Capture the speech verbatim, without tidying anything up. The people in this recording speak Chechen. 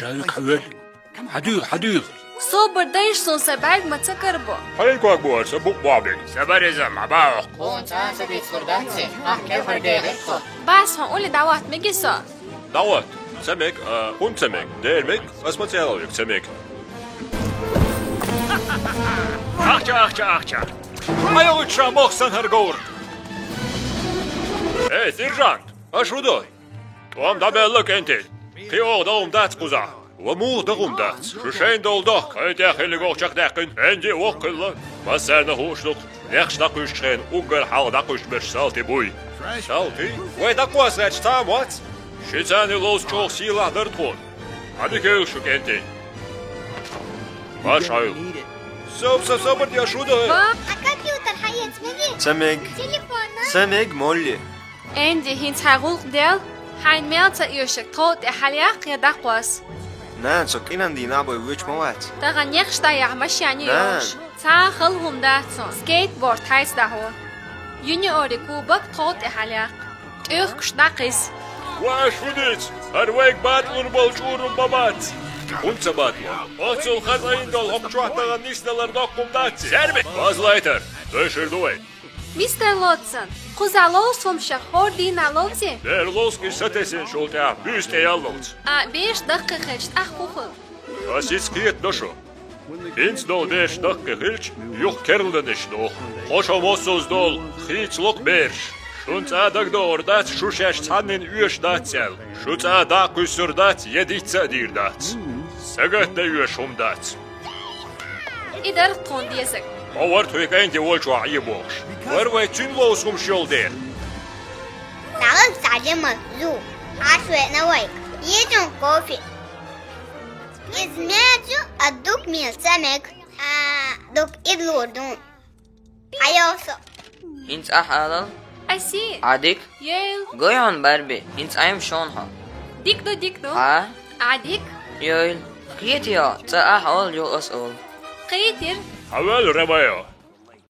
Хьадуьйла, хьадуьйла. Собар дайша, суна сан бӀаьрг ма ца карабо. Хьайна ког бу аса букъ бохьабина? Са бар иза, ма баьхьа. Хьуна цхьа а ца дицлур дац, ахь кефар дехира тхо. Бас хьуна улле дӀаватта мегий со? ДӀаватта. Ца мег, а, хӀунда ца мег? Дера мег, ас ма цӀелал век ца мег. Ахча, ахча, ахча. Ма йогӀуча мох сан хӀара говр. Эй, сержант, аша хӀун до? ТӀом дӀабаьлла, кӀентий. Кхин оха дӀа хӀума дац кхузахь. Ва муха дӀа хӀума дац? Шу шайна долу дохка хӀай тӀехь хилларг оха чекхдаьккхина, Энди воккха хилла. Массарна хууш ду-кх, нехаш дӀакхуьйсучу хенахь уггар хьалха дӀакхуьйсуш берш салтий буй. Салтий? Вай дӀакхосса гӀерташ цхьа а ма вац. Ши царна ловза чӀогӀа сийлахь дара тхуна. Хьан дика йойла шу, кӀентий? Марша Ӏойла. Со, со, собар де, шу ду. А компьютер хьаэца мегий? Ца мег. Телефон, а? Ца мег, Молли. Энди, хӀинца хьайн гӀуллакх дел, хьайна мел ца оьшург тхов тӀе хьалаяккха я дӀакхосса. Нана, со къинан дийнахь бой вуьйцуш ма вац. Тахана нехаш дӀаяхьа машен ю йолуш. Цхьа а хала хӀума дац цунна. Скейтборд хьайца дӀахьо. Юниорийн кубок тхов тӀе хьалаяккха. ТӀехкаш дӀакхиза. Ва аша хӀун дийца? ХӀара вайга батӀалур болу чӀурум ма бац. ХӀунда ца батӀало? Оццул хаза айина долу хӀокху чохь тахана нисдалар доккха хӀума дац. Серби! Базлайтер, дойшур ду вай. Мистер Лотсон, кхузахь ловза хӀума шех хӀора дийнахь ловзий? Дера ловза, иза сатесинчул тӀаьхьа буьйса тӀе яллалц. А, бераш даккхий хилча, тӀаккха хӀун хуьлу? Ас иза кхетадо шу. ХӀинца долу бераш даккхий хилча, юха керланаш доху. Кхо шо массоьза долу хийцало-кх бераш. Шуна цкъа а дагадогӀур дац, шу шаьш цхьаннена оьшуш дац аьлла. Шу цкъа а дӀа а кхуьссур дац, я дицца а дийр дац. Сагатдан оьшу хӀума дац. И дара тхуна дезарг. Хьо вара тхуьга Энди волчохь Ӏе бохуш. Вара вай цуьнан ловза хӀумаш йолу дела. ДӀалаза цхьа жимма зу. Ӏаш веана вайга. Еза кофе. Иза меца ю, а дукха мел ца мега. А, дукха идлур ду. Хьайо со. ХӀинца ахь алал. Аси. Ӏадик. Йойла. Гой хьуна, Барби, хӀинца Ӏем шуна хьо. Дик ду, дик ду. А? Ӏадик. Йойла. Кхетий хьо, цкъа ахь олу, юха ас олу. Кхийтира. Хьавоьлла, Ромео.